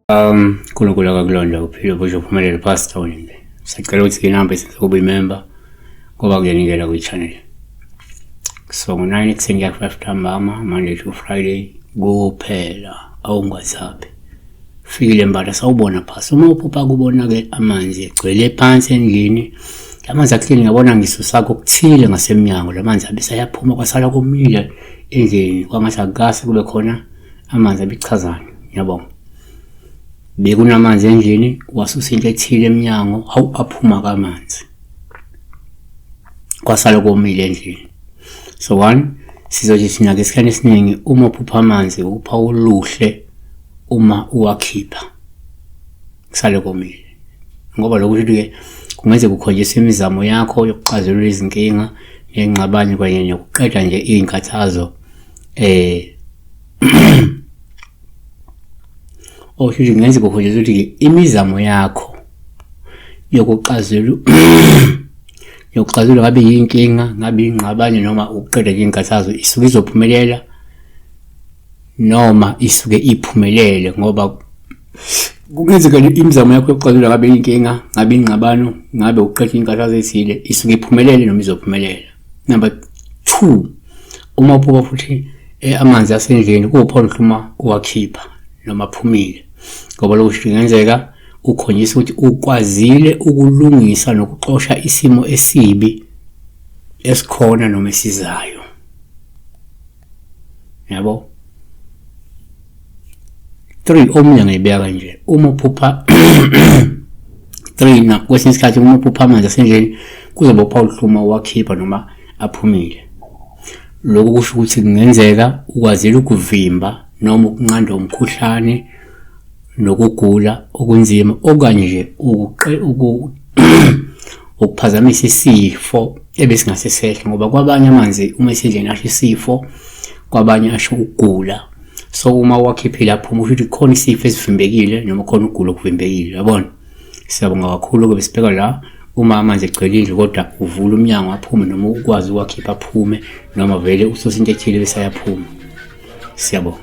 uNkulunkulu akakulonda uphile busho uphumelele Pastor Olimbe. Sacela ukuthi inamba isenze kube member ngoba kuyanikela kwi-channel. So ngo-9 ekuseni kuya ku-5 ntambama, Monday to Friday kuphela awungwazaphi. Fikile Mbatha sawubona phasi. Uma uphupha kubona-ke amanzi egcwele phansi endlini. Amanzi aklini ngiyabona ngisusa kokuthile ngasemnyango. La manzi abese ayaphuma kwasala komile endlini kwangathi akukase kube khona amanzi abichazana. Ngiyabonga. Bekunamanzi endlini wasusa into ethile emnyango hawu aphuma kamanzi. Kwasala komile endlini. So one sizothi thina ke esikhathini esiningi uma uphupha amanzi upha oluhle uma uwakhipha kusale komile ngoba lokhu kusho ukuthi-ke kungenzeka ukhonjiswe imizamo yakho yokuxazulula izinkinga nengxabano kanye nokuqeda nje iy'nkathazo eh okusho ukuthi kungenzeka ukhonjiswe ukuthi-ke imizamo yakho yokuxazulula yokuxazulula ngabe yinkinga ngabe ingxabano noma ukuqeda nje iy'nkathazo isuke izophumelela noma isuke iphumelele ngoba kungenzeka imizamo yakho yokuxazulula ngabe inkinga ngabe ingxabano ngabe ukuqeda inkathazo ethile isuke iphumelele noma izophumelela. Number 2, uma uphupha futhi amanzi asendlini kuwuphawu oluhle uma uwakhipha noma aphumile ngoba lokho kungenzeka ukhonjisa ukuthi ukwazile ukulungisa nokuxosha isimo esibi esikhona noma esizayo. Yabo? 3 omunye ngayibeka kanje uma uphupha 3 na kwesinye isikhathi uma uphupha amanzi asendlini kuzoba uphawu oluhluma uwakhipha noma aphumile. Lokhu kusho ukuthi kungenzeka ukwazile ukuvimba noma ukunqanda umkhuhlane nokugula okunzima okanye nje ukuphazamisa isifo ebesingase sehle ngoba kwabanye amanzi uma esendlini asho isifo kwabanye asho ukugula. So uma uwakhiphile aphuma usho ukuthi khona isifo esivimbekile noma khona ukugula okuvimbekile, yabona. Siyabonga kakhulu-ke besibheka la uma amanzi egcwele indlu kodwa uvula umnyango aphume noma ukwazi ukuwakhipha aphume noma vele ususe into ethile bese ayaphuma. Siyabonga.